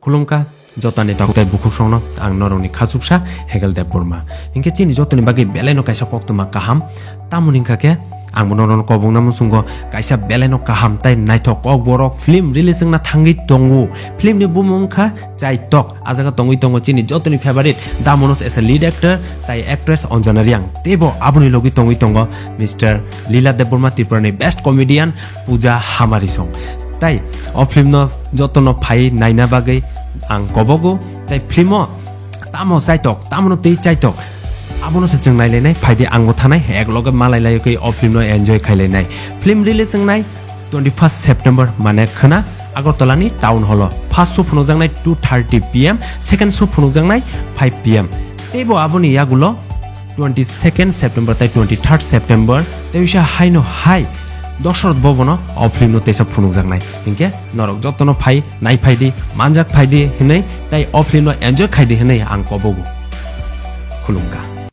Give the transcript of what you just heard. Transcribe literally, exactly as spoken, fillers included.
Khulumkha jotoni takhuk tai bukhuksongno, ang norokni khachuksa Hekel Debbarma. Hinkhe chini jotoni bagwi belaino kaisa koktwma kaham, tamoni hinkha khe ang bo norokno kobokna muchungo kaisa belaino kaham tai naithok kokborok film release wngna thangwi tongo. Filmni bumung wngkha Chaitok. A jaga tongwi tongo chini jotoni favorite Damonos as a lead actor tai actress Anjana Reang. Teibo aboni logi tongwi tongo Mister Lila Debbarma, Tripurani best comedian Puja Hamarisong. Tai o filmno jotono phai naina bagwi ang kobogo. Tai filmo tamo chaitok, tamono tei chaitok, abono se chwng nailainai, phaidi angbo thanai, ek loge malai lai khe o filmno enjoy khailainai. Film release wngnai twenty first September, mane khwna Agartala ni town hall o. First show phunukjaknai two thirty P M, second show phunukjaknai five P M. Teibo aboni yagulo twenty second September tai twenty third September tei wisa haino hai Dosrot Bhavan o o film no teisa phunukjaknai. Hinkhe norok jotono phai nai phaidi, manjak phaidi hinwi tai o film no enjoy khaidi hinwi ang kobogo. Khulumkha.